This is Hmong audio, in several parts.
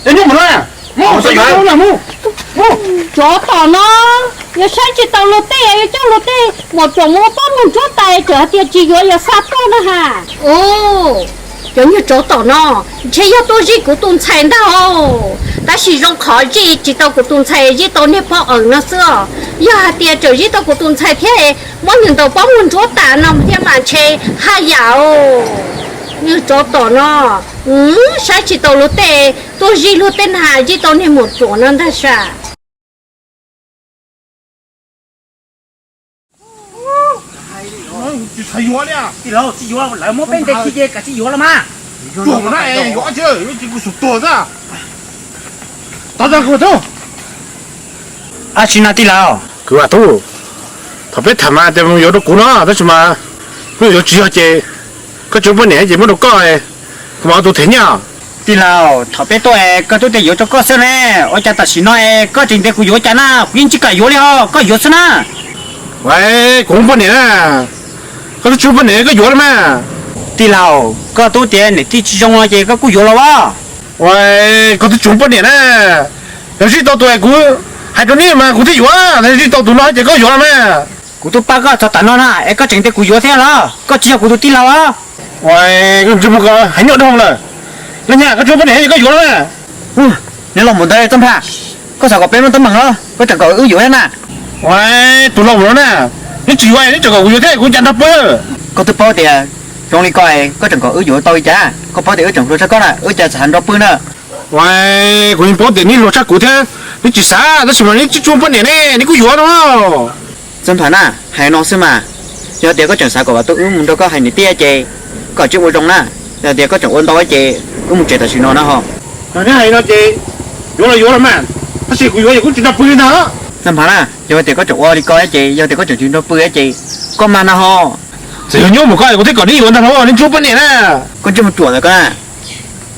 Cov nyuj mus na, mus, mus, mus. Tsov tom no, yuav saib tsis taus luag tej, yuav coj luag tej muam ruam mus ua poj mus ntsuab tais, txawm hais tias tsis yuav yuav xa tuaj na ha. Cov nyuag tsov tom no, ntshe yog tuaj zij kuv tus ntxhais ntag. Tab sis zoo qhov zij tsis tau kuv tus ntxhais, zij tau niag poj awm no xwb os. Yog hais tias txawm zij tau kuv tus ntxhais thiab, muab nws ntaus poj mus ntsuab tais no thiab mas ntshe haj yam. Nyuag tsov tom no, saib tsis taus luag tej, tuaj zij luag tej na, zij tau niag muam ruam no ntag sas. Tij laug, tsis yuav, lawv muab peb ntes kiag ces kav tsij yuav los mas. Ab tsi na tij laug? Kwv Vam Tub, thaum peb tham mas tias mus yuav rau kuv no, tab sis mas hnub yuav tsis yog ces koj tsis muaj poj niam ces muab rau koj, kuv mam ua tus them nyiaj. Tij laug, thaum peb tuaj es koj twb tias yuav rau koj xwb ne, ua cas tam sim no es koj tseem ntes kuv yuav cas na? Kuv yeej tsis kam yuav li os, koj yuav xwb na. Kuv muaj poj niam na. Koj twb tsis muaj poj niam koj yuav los mas. Tij laug, koj twb tias niam tij tsis zoo no ces koj kuj yuav los as. Koj twb tsis muaj poj niam na. Yog zij tau tus kuv hais rau nej mas kuv thiaj yuav, yog zij tau tus no ces koj yuav los mas. Kuv twb pab koj txog tav no na es koj tseem tias kuv yuav thiab los? Koj tsis yog kuv tus tij laug os. Koj ntsej muag hais nyuaj dhau lawm. Leej Nyaj, koj tsis muaj poj niam ces koj yuav los mas. Niag laus mus ntawd Txoj Npha, koj xav kom peb muaj teeb meem los koj tseem kom wb yuav thiab na? Tus laus no na, neb tsis yuav neb tseem kom kuv yuav thiab kuv cas nrog pw. Koj twb paub tias zoo li ko koj tseem kom wb yuav tau li cas? Koj paub tias wb tseem hluas tshaj koj na, wb cas txawm nrog pw na. Kuv yeej paub tias neb hluas tshaj kuv thiab, neb tsis xav, tab sis mas neb tsis muaj poj niam ne, neb kuj yuav no. Txoj Npha na, hais no xwb mas, yog tias koj tseem xav kom Vam Tub wb mus nrog koj hais niam tij ces koj tsis ua zoo na, yog tias koj tseem ua ntau ces wb mus tsev tam sim no na ho. Yog neb hais no ces yuav los yuav los mas, tab sis kuv yuav ces kuv tsis nrog pw li ntag. Txoj Npha na, yog tias koj tseem ua li ko ces, yog tias koj tseem tsis nrog pw ces koj mas na ho. Txawm yog nyuaj mus koj kuv thiaj kom neb yuav ntag los neb tsis muaj poj niam na. Koj ntsej muag ruam ntawd koj na.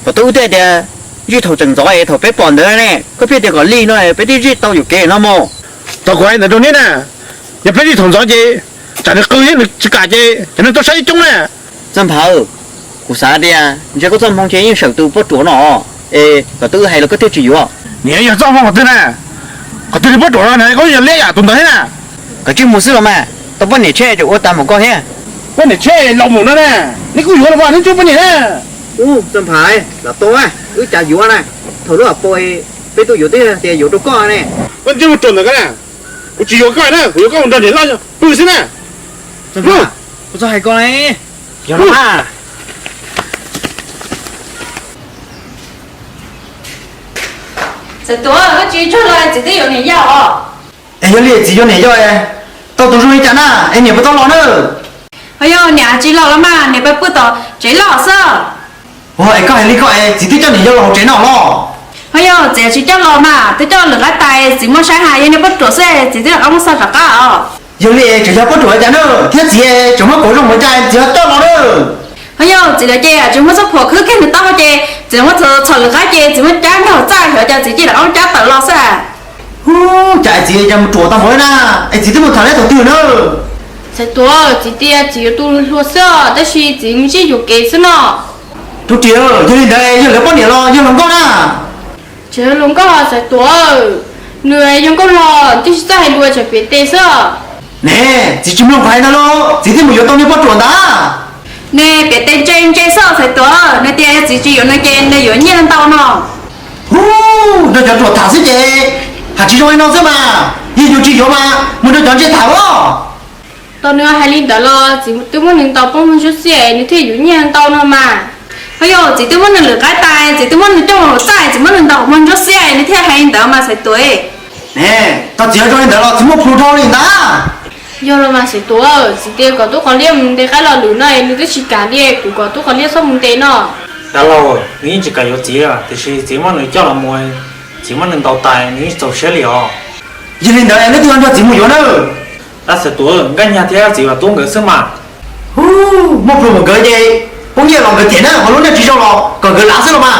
Vam Tub wb thiaj tias zij thaum tseem ntxov es thaum peb pom ntawd ne, koj pheej tias kom lig no peb thiaj zij tau yuam kev no mus. Thaum kuv hais ntawd rau neb na, yog peb zij thaum ntxov ces tsam nws qw thiab nws tsis kam ces cov neeg tuaj saib coob na. Txoj Npha, kuv xav tias ntshe koj txoj hmoo ces yeej sawm tus poj ruam no, es kom twb hais los koj thiaj tsis yuav. Niam, yog txoj hmoo qhov twg na? Qhov twg li poj ruam no na, koj yog liab yam tus ntawd thiab na. Koj tsis mus xwb los mas, tau poj niam tsheb tseem ua tag mus koj thiab. Poj niam tsheb laus mus no na, neb kuj yuav los mas neb tsis muaj poj niam na. Ub, Txoj Npha, los tau, wb cas yuav na, thaum lub hauv paus peb twb yuav twb tias yuav rau koj ne. Koj ntsej muag ruam ntawd koj na, kuv tsis yuav koj na, kuv yuav koj mus nrog niam loj pw xwb na. Txoj Npha, kuv txhob hais koj ne. Yog no mas. Xav Tuam, koj tsis tsaug los txiv twb yuav niam yau os. Es yog li txiv yuav niam yau, tau tus zoo li cas na, es niam puas tau los na? Ho yog niam tsis los los mas niam pw pw tom tsev loj xwb. Ua es koj hais li ko es txiv twb coj niam yau los hauv tsev no los? Ho yog txiv tsis coj los mas twb coj lwm qaib tais, txiv muab saib hais yog niag poj ruam xwb txiv twb rov qab muab xa rov qab os. Yog li es tseem yog poj ruam cas na, thiab txiv tseem muab kauv zoo ua cas txiv ho coj los na? Ho yog txiv lawv ces tsis muab txoj phuam khwb kiag nws taub hau ces txiv muab txhom lwm qaib ces txiv muab cab nkaug txaj xyov cas txiv cia rov qab cab tawm los xwb. Hu, cas es txiv cas mus ruam tag npaum li na, es txiv twb mus tham neb thaum twg na? Xav Tuam, txiv tias txiv yuav tus hluas xwb os, tab sis txiv mus zij yuam kev xwb no. Tub ris, yog li ntawd yog lawv poj niam los yog hluas nkauj na? Tsis yog hluas nkauj, Xav Tuam, nws yog nkauj los tib si txawj hais lus tsam piav tes xwb. Ne, txiv tsis mloog qhov hais ntawd los txiv thiaj mus yuav tau niag poj ruam ntawd. Ne, piav tes ntse ntse xwb Xav Tuam, nws tias yog txiv tsis yuav nws ces nws yuav nyiaj ntau no. Hu, nrog cov ruam tham xwb ces hais tsis zoo li no xwb mas, yog yuav tsis yuav mas mus nrog cov ntse tham los. Tau nws hais li ntawd los txiv twb muab nws ntaus poj muag ntsuab xiab nws thiaj yuav nyiaj ntau no mas. Ho yog txiv twb muab nws lwm qaib tais, txiv twb muab nws coj mus hauv txaj, txiv muab nws ntaus muag ntsuab xiab nws thiaj hais li ntawd mas Xav Tuam. Ne, tau txiv hais zoo li ntawd los txiv muaj plhus dhau li ntawd. Yog los mas Xav Tuam, txiv tias kom tub qos liab mus ntes qaib lo lus no nws twb tsis kam li, kuv kom tub qos liab txhob mus ntes no. Dab laug, nws yeej tsis kam yuav txiv, tiam sis txiv muab nws coj los mus, txiv muab nws ntaus tas nws yeej txaus siab li os. Yog li ntawd neb twb nrog txiv mus yuav na. Dab Xav Tuam, Nkaj Nyag thiab txiv Vam Tub nkawd xwb mas. Hu, muaj plhus mus nkawd ces poob nyiaj los nkawd them na, ho lub neej tsis zoo los kom nkawd lav xwb los mas.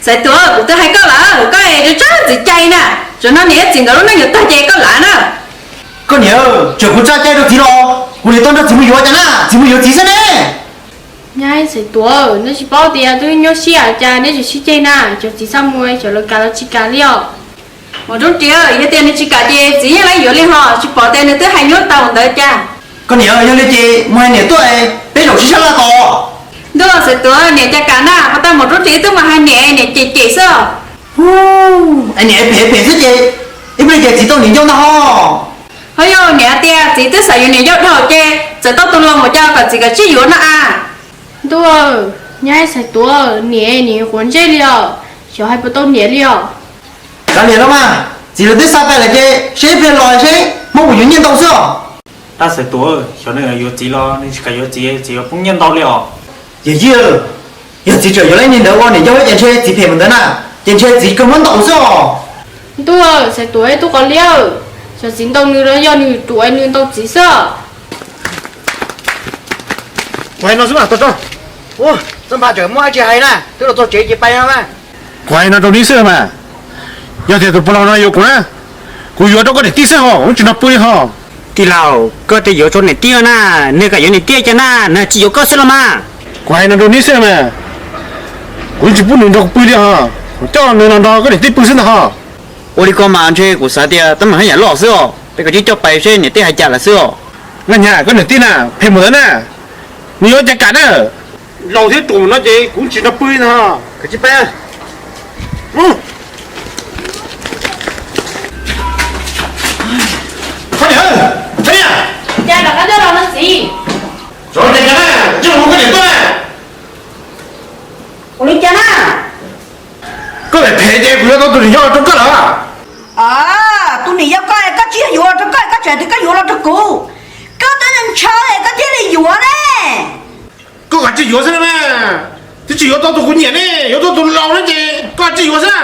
Xav Tuam, kuv twb hais koj lawm, koj es tsuas txhob txiv cai na, tsuas no niam txiv nkawd lub neej yuav tag ces koj lav na. Koj niam, tseem kuv tsa cai rau txiv los kuv niam tau nrog txiv mus yuav cas na, txiv mus yuav txiv xwb ne. Nyab Xaiv Tuam, neb tsis paub tias twb nyuaj siab cas neb tseem sib ceg na, cov txiv txaj muag cov lawv kam los tsis kam li os. Muam Roob Ris, yog tias nws tsis kam ces txiv yeej yuav li hos, tsis pom tias nws twb hais nyuaj tau ntawd cas. Koj niam, yog li ces mus hais niam tuaj, peb zaum sib sab laj tos. Ntuj, Xaiv Tuam, niam cas kam na, puas tau Muam Roob Ris twb mus hais niam, niam cem cem xwb. Es niam phem phem xwb ces ib pliag ces txiv tau niam ncauj ntag hos. Ho yog niam tias txiv twb xav yuav niam ncauj dhau ces txawm tau tus laus mus cas kom txiv kav tsij yuav no a. Ntuj, nyab Xaiv Tuam, niam nim quav ntsej li os, xyov hais puas tau niam li os. Kav liam los mas, txiv lawv twb xa pais lawm ces seb ib pliag los seb muab kuv yuav nyiaj ntau xwb os. Dab Xaiv Tuam, xyov nws yuav txiv los nws tsis kam yuav txiv, txiv yuav poob nyiaj ntau li os. Yawm yij, yog txiv tseem yuav lawv niag ntawd ua niam ncauj thiab ces ntshe txiv phem mus ntawd na, ces ntshe txiv kawg muab ntaus xwb os. Ntuj, Xaiv Tuam, tub qos liab, xyov txiv ntaus nws los yog nws ruam nws ntaus txiv xwb. Kuv hais no xwb mas, tau tso. Txawj npaj tseem muaj dab tsi hais na, twb los txog tsev ces pais no mas. Kuv hais no rau neb xwb mas, yog tias tus pog laus no yuav kuv na, kuv yuav rau koj niam tij xwb hos, kuv tsis nrog pw li hos. Tij laug, koj tias yuav rau niam tij na, nws kam yuav niam tij cas na, nws tsis yuav koj xwb los mas. Kuv hais no rau neb xwb mas, kuv tsis pub nws nrog kuv pw li hos, kuv coj nws los nrog koj niam tij pw xwb ntag hos. Ua li ko mas ntshe kuv xav tias teeb meem haj yam loj xwb os, peb kav tsij coj pais seb niam tij hais cas lawm xwb os. Nag nyas koj niam tij na, phem mus ntawd na, nws yuav cas kam na. Laus thiab ruam no ces kuv tsis nrog pw li ntag, kav tsij pab. Koj niam, koj niam. Cas rov qab tuaj los no txiv? Tsov, cas na, koj niam tuaj na. Ua li cas na? Koj phem phem ces kuv yuav tau tus niam yau rau koj lawm. Tus niam yau koj, koj tsis yog yuav los rau koj, koj tseem tias koj yuav los rau kuv. Koj twb ntshaw es koj thiaj li yuav ne. Koj kav tsij yuav xwb na, twb tsis yuav tau tus kuv nyiam ne, yuav tau tus laus na ces koj kav tsij yuav xwb.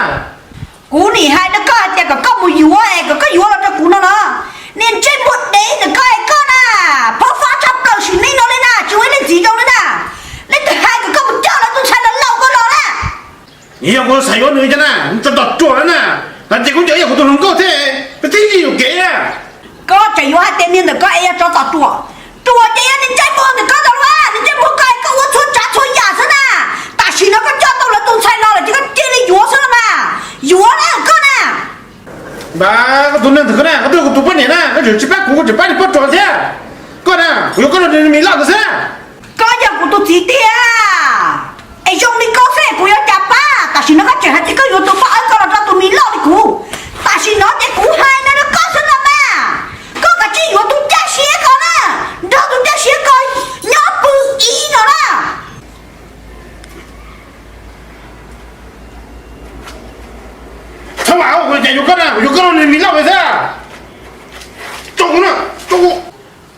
Kuv nim hais rau koj hais tias kom koj mus yuav es kom koj yuav los rau kuv no los. Niag ntsej muag dev ntawm koj es koj na, phob fab tshaj plaws sim neej no li na, tsis ua ib leej txiv zoo li na. Leej twg hais kom koj mus coj lawv tus ntxhais laus koj los na? Nws yog kuv xav yuav nws cas na, nws tsov tom ruam lawm na. Hais tias kuv nco ib yam kuv tus hluas nkauj thiab, peb thiaj li yuam kev na. Koj tseem yuav hais tias niag ntawm koj es yog tsov tom ruam? Ruam ces yog niag ntsej muag ntawm koj ntag lauj, niag ntsej muag koj es koj ua txhua tsav txhua yam xwb na. Tam sim no koj coj tau lawv tus ntxhais los lawm ces koj cia li yuav xwb los mas. Yuav na koj na. Npab, koj tus neeg ntawm koj na, koj twb yog kuv tus poj niam na, koj tseem tsis pab kuv, koj tseem pab niag poj ruam thiab. Koj na, kuv yuav koj rau niag me loj ntawd xwb na. Koj yog kuv tus txiv tiag, es zoo li koj xwb kuv yuav cas pab? Tam sim no koj tseem hais tias koj yuav tus poj awb ko los rau tus me loj li kuv. Tam sim no ces kuv hais no rau koj xwb los mas, koj kav tsij yuav tus caj siab ko na, nrog tus caj siab ko nyob pw ib no na. Txhob mam, kuv cas yuav koj na, kuv yuav koj rau niag me loj ntawd xwb.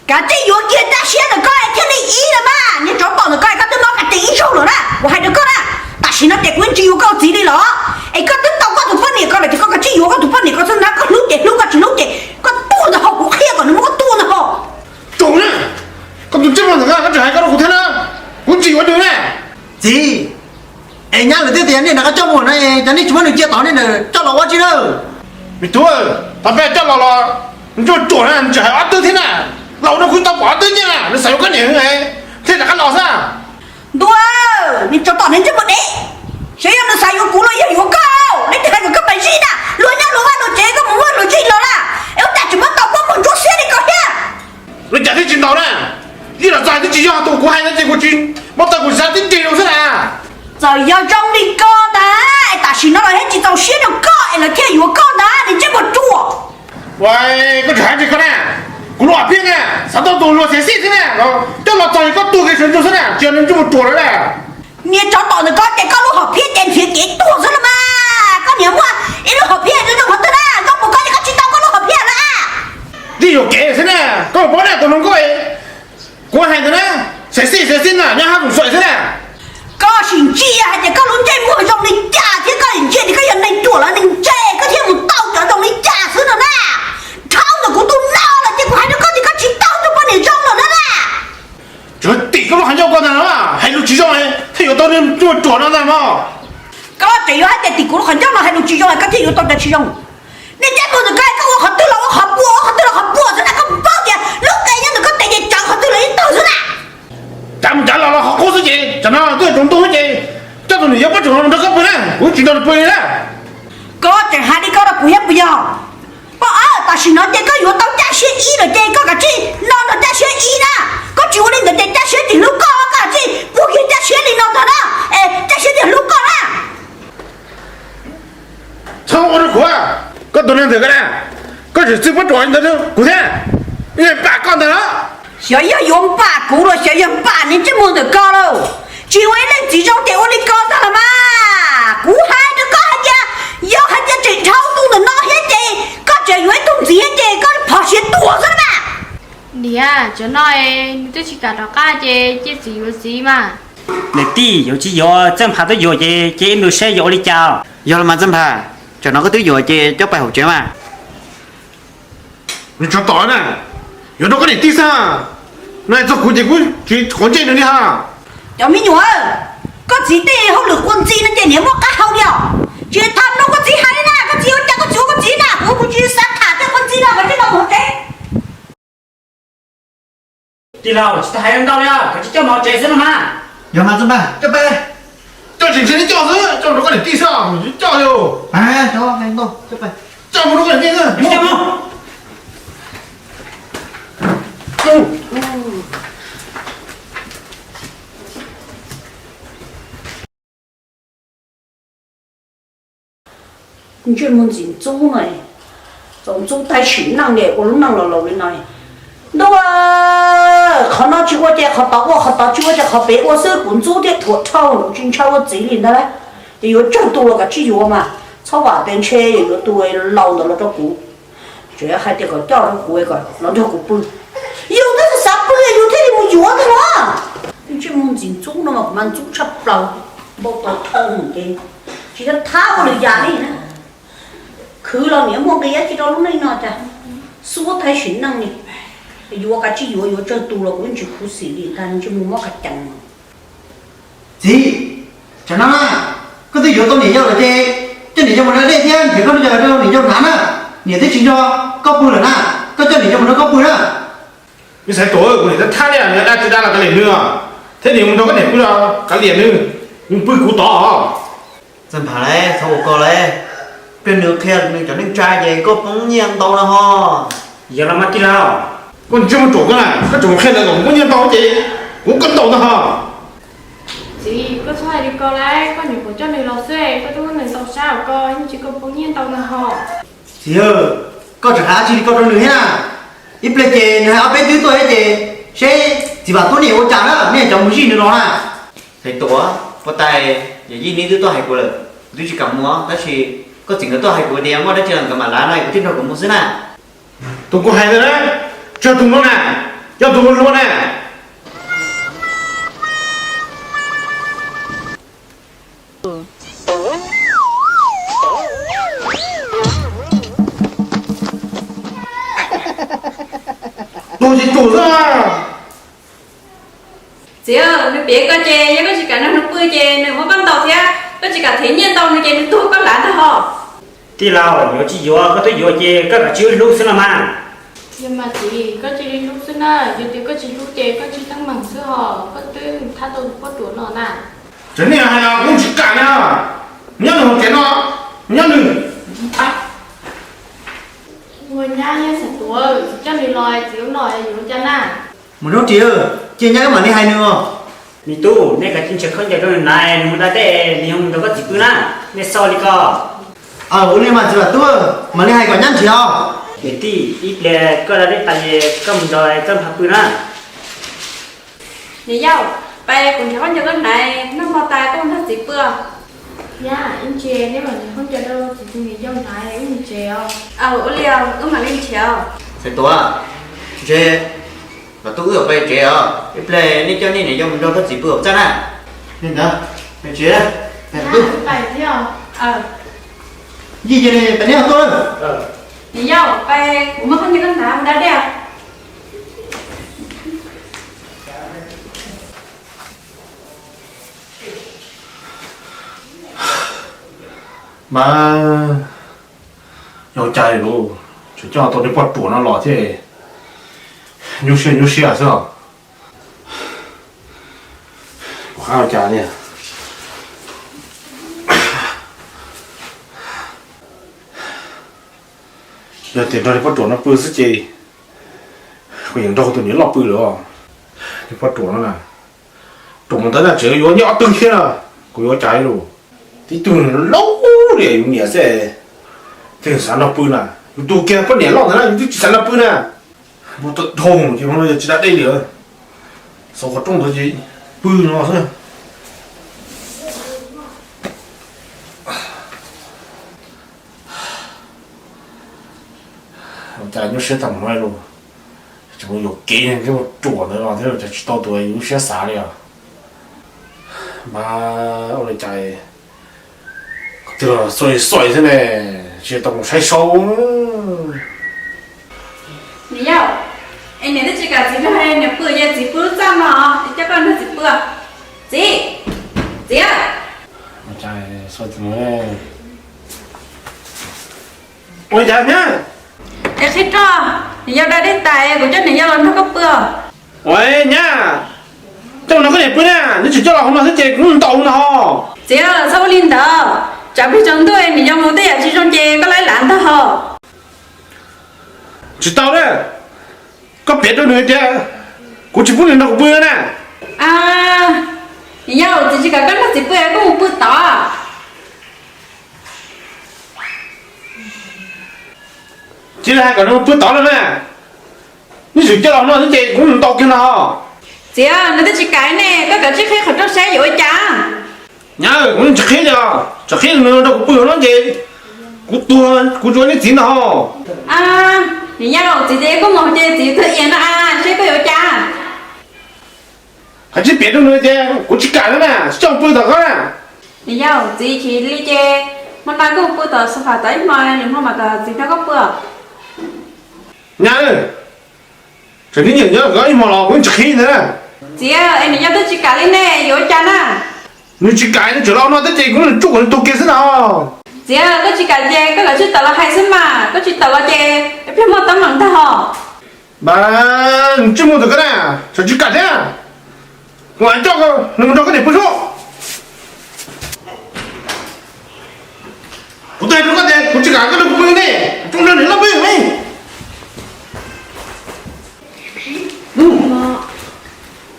Kav tsij yuav kiag caj siab ntawm koj thiaj li ib los mas, niag tsov tom ntawm koj, koj twb nyob kav tes ib zaug lawm na, kuv hais rau koj na. Tam sim no ces kuv yeej tsis yuav koj ua txiv li los, es koj twb tau koj tus poj niam ko lawm ces koj kav tsij yuav koj tus poj niam ko xwb na, koj hlub ces hlub, koj tsis hlub ces koj tuag ntag hos, kuv qhia kom nws muab koj tuag ntag hos. Tsaus na, koj tus ntsej muag ntawm koj, koj tseem hais koj rau kuv thiab na, kuv tsis yuav nws na. Txiv, es nyab lawv twb tias nej nrog koj coj mus no, cas nej tsis muab nws cia tod, nej coj los ua tsi na? Me tub, thaum peb coj los los nws ruam na, nws tseem hais ob tug thiab na. Laus no kuv tau pom ob tug nyiaj na, nws xav yuav koj niam thiaj rov qab los xwb. Ntuj, niag tsov tom niag ntsej muag dev, xyov yog nws xav yuav kuv los yog yuav koj, leej twg hais kom koj pais zij na, luag nyob luag vaj luag tsev koj mus muaj luag zij los na, es ua cas tseem muab tau poj muag ntsuab xiab li ko thiab. Luag cas thiaj tsis ntaus na, zij los txog twb tsis yog tus kuv hais no ces kuv tsis muab tau, kuv xav tib nrig rau xwb na. Txawm yog zoo li ko ntag, es tam sim no lawv thiaj tsis txaus siab rau koj es lawv thiaj yuav koj ntag, niag ntsej muag ruam. Ua, koj tseem hais li ko na, kuv lub hom phiaj na, xav tau tus luag xev xij xwb na, coj los txog koj tuag kiag sawv ntsug xwb na, tsis yog nws ntsej muag ruam lawm na. Niag tsov tom ntawm koj ces koj lub hom phiaj ces nrhiav kev tuag xwb los mas, koj niam muaj ib lub hom phiaj zoo zoo qhov twg na, zoo mus koj ces koj tsis tau koj lub hom phiaj na. Tib yuam kev xwb na, koj paub na tus hluas nkauj kuv hais ntawd na, xev xij xev xij na, nyob hab tus xuaim xwb na. Koj sim ntsia hais tias koj lub ntsej muag zoo li cas thiab koj sim ntsia tias koj yog neeg ruam los neeg ntse koj thiaj mus tau cov zoo li cas xwb no na. Dhau ntawm kuv tus no lawm ces kuv hais rau koj tias koj tsis tau tus poj niam zoo lawm na. Tsuav tim koj lub qhov ncauj ko ntag, hais lus tsis zoo thiaj yuav tau niag ruam no ntag mog. Koj tseem yuav hais tias tim kuv lub qhov ncauj no hais lus tsis zoo koj thiaj yuav tau cov tsis zoo. Niag ntsej muag ntawm koj, koj ua qhov twg los ua qhov puas, ua qhov twg los qhov puas xwb na, koj paub tias lub qe nyob ntawm koj tes ces tsawv qhov twg los ib tawg xwb na. Cav mus cav los los qhov qub xwb ces tsam no twb yuav tsaus ntuj xwb ces coj tus niam yau Pob Tsuas no mus nrog koj pw na, kuv tsis nrog nws pw li na. Koj tseem hais li ko rau kuv thiab puas yog? Poj Ab, tam sim no ces koj yuav tau Caj Siab ib lawm ces koj kav tsij los nrog Caj Siab ib na. Koj tsis ua li ntawd ces Caj Siab tsis hlub koj, koj kav tsij puag kiag Caj Siab li no ntag na, es Caj Siab thiaj hlub koj na. Txhob ua rau kuv, koj tus neeg ntawm koj na, koj tseem txwj Pob Tsuas ntawd rau kuv thiab, npam koj ntag los? Xyov yog yuav npam kuv los xyov yog npam niag ntsej muag ntawm ko lauj. Tsis ua ib leej txiv zoo ces ua li ko ntag los mas. Kuv hais rau koj hais tias, yog hais tias tseem dhau tus ntawm no thiab ces koj tseem yuav ib tug ntxiv thiab ces koj phom siav tuag xwb na. Niam, tsam no nws twb tsis kam rov qab ces cia txiv yuav txiv mas. Niam tij, yuav tsis yuav, Txawj Nphas twb yuav ces cia wb mus saib yuav ua li cas. Yog los mas Txawj Nphas, tsam no koj twb yuav ces coj pais hauv tsev mas. Nws tsov tom na, yuav rau koj niam tij xwb. No txog kuv ces kuv tsis quav ntsej nws li ha. Cov me nyuam, koj txiv tej hauj lwm quav ntxi no ces niam muaj qab hau li os. Tsis tham mloog koj txiv hais li na, koj txiv ua cas koj txiv ua koj txiv na, kuv kuv tsis xav tham tej quav ntxi no, koj txiv no mus tsev. Tij laug, tsis tau hais ntau li, koj tsis coj mus tsev xwb no mas. Yog mas Txawj Nphas, coj pais. Coj tsis ntshe li coj xwb, coj rau koj niam tij xwb, coj li. Coj mus rau koj niam tij xwb. Ntsej muag ntxim ntxub no, txaus ntxub tab sis neej ua lub neej los laus li no. Ntuj, qhov no tsis ua ces qhov tod ua, qhov tod tsis ua ces qhov pem ua xwb, kuv ntxub thiab thuam dhau, tsis ntshai ua txiv li ntag lauj. Ces yuav tsawg tus los kav tsij yuav mas, txhob vam tias ntshe yuav tus laus ntawd los rau kuv. Tseem hais tias kom coj rau kuv kom los nrog kuv pw. Yus twb xav pw yus thiaj li mus yuav ntag los. Ntsej muag ntxim ntxub no mas kuv mas ntxub tshaj plaws, npau taws dhau mus ces tsis thab ua lwm yam li na. Khwv los niam muaj nqi dab tsi rau lub neej no cas, xuab tab sis neej li. Yuav kav tsij yuav, yuav tsawg tus los kuv yeej tsis khuv xim li ntag, ntsej muag mob qas cees. Txiv, tsam no na, koj twb yuav tau niam yau lawm ces coj niam yau mus da dej thiab nrhiav khaub ncaws rau niam yau hnav na. Niam twb tsis nrog koj pw lawm na, koj coj niam yau mus nrog koj pw na. Neb Xaiv Tuam, kuv niam tab thab li, nws da tsis da los kav liam nws, thiab nws mus nrog koj niam pw los kav liam nws, nws pw kuv tod. Txawj Nphas lauj, txhob ua ko lauj, pliag nws qhia nws cov neej tsa ces koj poob nyiaj ntau na ho. Yog los mas tij laug. Koj ntsej muag ruam koj na, koj tseem mus qhia lawv kom kuv poob nyiaj ntau ces kuv koj ntaus ntag ho. Txiv, koj txhob hais li ko lauj, koj nyuam qhuav coj nws los xwb, koj twb muab nws ntaus sab ko, yeej tsis kom poob nyiaj ntau na ho. Txiv, koj tseem hais dab tsi li ko rau nws thiab na? Ib pliag ces nws hais ob peb twb tuaj thiab ces seb txiv Vam Tub niam ua cas na, nej cov mus zij nws los na. Xaiv Tuam, huab tais, yawm yij neb twb tuaj hais kuv lawm, kuv twb tsis kam mus, tab sis koj txiv nkawd tuaj hais kuv tias muaj dab tsi los nkawd mam lav no kuv thiaj nrog kuv mus xwb na. Tus kuv hais ntawd na, tsis yog tus no na, yog tus hluas hluas na. Tus tsis tus xwb. Txiv, nws piav koj ces yog koj tsis kam nrog nws pw ces nws muab koj ntaus thiab, koj tsis kam them nyiaj ntau nws ces nws tuag koj lav ntag ho. Tij laug, yuav tsis yuav, koj twb yuav ces koj kav tsij wb hlub xwb no mas. Yog mas txiv, koj cia li hlub xwb na, yog tias koj tsis hlub ces koj tsis teeb meem xwb ho, koj twb thab tau tus Pob Tsuas no na. Cov nej hais los kuv tsis kam na, nyob nws hauv tsev no, nyob nws. Ua nyab, yog Xaiv Tuam tsis coj nws los txiv ua no yuav ua cas na? Mus nrog ris, cia nyab wb mam li hais nws os. Me tub, nej kav tsij nrhiav khaub ncaws rau nws hnav, nws mus da dej, nws yuav mus nrog koj txiv pw na, nej xav li ko. Aw, ua li mas txiv Vam Tub, mam li hais kom nyab nrhiav os. Niam tij, ib pliag koj da dej tas ces koj mus nrog Txawj Nphas pw na. Niam yau, pais kuv nrhiav khaub ncaws koj hnav, noj hmo tas koj mus nrog txiv pw. Nyab, ib ntsis nej mam nrhiav khaub ncaws rau txiv tus niam yau hnav, wb mus tsev os. Aw, ua li os, wb mam li nrhiav. Xaiv Tuam, ntshe Vam Tub wb yuav pais tsev os, ib pliag nej coj nej niam yau mus nrog koj txiv pw hauv txaj na. Li ntawd, pais tsev. Nyab, wb pais thiab os. Yij, cia li pais neb ho tuaj. Niam yau, pais kuv muab khaub ncaws koj hnav mus da dej. Mas yog cas lus tseem coj tau niag poj ruam no los thiab, nyuaj siab nyuaj siab xwb os. Qab ua cas li? Yog tias nrog niag poj ruam no pw xwb ces kuv yeej nrog kuv tus niam loj pw lawm os. Niag poj ruam no na, ruam mus ntawd na tseem yuav nyob ob tug thiab na, kuv yuav ua cas lus. Tib tug laub li yus niam xwb, twb xav nrog pw na, yus tus kiag poj niam loj ntawd na yus twb tsis xav nrog pw na. Mus tau dhau ces no yog tsis da dej li, xav qhov rooj ntawd ces pw no xwb. Ua cas nyuaj siab tag mus no los, tseem mus yuam kev niag ruam ntawd los thiab, cas tsis tau tus yus lub siab xav li os. Mas ua li cas kuv twb los xoj xoj xwb ne, tsis tau mus saib saib. Niam yau, es niam twb tsis kam txiv nrog niam pw ces txiv pw lub txaj no, es coj koj nrog txiv pw. Txiv, txiv. Ua li cas nyab? Es qhib roj, niam yau da dej tas kuv coj niam yau los nrog koj pw. Ua nyab, coj los nrog koj niam pw na, neb tsis coj los hauv no xwb ces kuv ntaus no. Txiv, txhob ua li ntawd, tsam plig tsaus ntuj niam yau mus tej yam tsis zoo ces koj laib lav ntag hos. Tsis tau na, koj piav rau nws tias kuv tsis pub nws nrog kuv pw na. A, niam yau, txiv tsis kam koj nrog txiv pw, koj mus pw tod. Tsis hais kom nws pw tod no na, neb tseem coj los no xwb ces kuv ntaus kiag no. Txiv, nws twb tsis kam ne, koj kav tsij qhib qhov rooj saib yuav ua cas. Nyab, kuv tsis qhib li os, tsis qhib nws nrog kuv pw no ces kuv tuag kuv tsuas neb txiv ntag. A, niam yau, txiv tias koj mus ces txiv tuag ias no a, seb koj yuav ua cas. Hais tsis piav rau nws tias kuv tsis kam na, tsis coj pw tom koj na. Niam yau, txiv chim li ces hmo no koj pw tom sofa tod ib hmo, lwm hmo mam kom txiv nrog koj pw. Nyab, tseem nyob nyob koj ib hmo los kuv tsis qhib ntag na. Txiv, es niam yau twb tsis kam li ne, yuav ua cas na? Nws tsis kam nws tseem los no thiab ces kuv tsuj kom nws tuag kiag xwb na. Txiv, koj tsis kam ces koj kav tsij tawm los hais xwb mas, koj tsis tawm los ces ib pliag muaj teeb meem ntag hos. Mas nws tsis mus ntawm koj na, tseem tsis kam thiab. Kuv mam coj nws mus nrog koj niam pw sub. Kuv twb hais rau koj tias kuv tsis kam koj nrog kuv pw ne, tsuas nrog niam loj pw ne.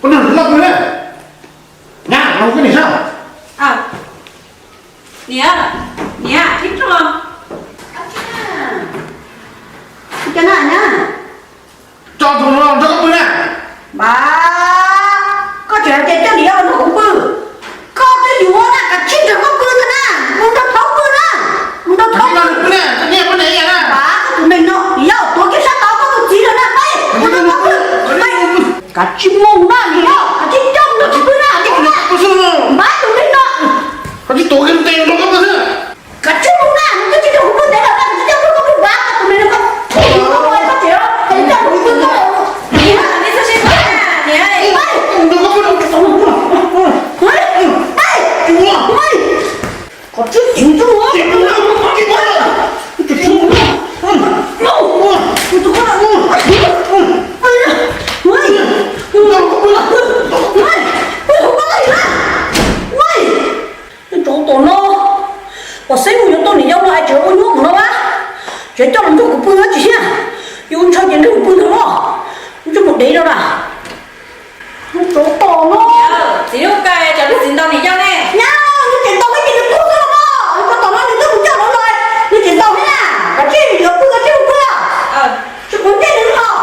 Koj nrog niam loj pw na. Nyab, los koj niam sab. Niam, niam, qhib roj. Cov no na. Tso tus no nrog koj pw na. Mas koj tseem hais tias coj niam yau los nrog kuv pw. Koj twb yuav na, kav tsij nrog koj pw ntag na. Mus nrog thaub pw na. Mus nrog thaub pw na. Mas koj tus neeg no, niam yau tuav kiag sab tod koj tus txiv lawm na, pab mus nrog thaub pw. Kav tsij mus na niam yau, kav tsij coj mus nrog thaub pw na. Mas tus neeg no, kav tsij tuav kiag tes nrog koj pw xwb. Kav tsij mus na, nws twb tsis nrog kuv pw ntev lawm na, nws tsis coj pw koj pw, mas koj tus neeg no koj, koj tseem, koj coj kuv pw koj. Koj tsis ceev tus, tsov tom no, pom xeeb mus yuav tau niam yau no es tseem ua nyuab mus no a, tseem coj los nrog kuv pw tsis thiab, yuav ntshaw ces nrog kuv pw ntag los, ntsej muag dev no na. Tsov tom no. Txiv lub kais tsam plig txiv ntaus niam yau ne. Nyab, nws tseem ntaus thiab ces nws kub xwb los mas, tsov tom no nws twb mus coj lawv los, nws tseem ntaus thiab na, kav tsij yuav pw kav tsij mus pw, tsis quav ntsej nws li os.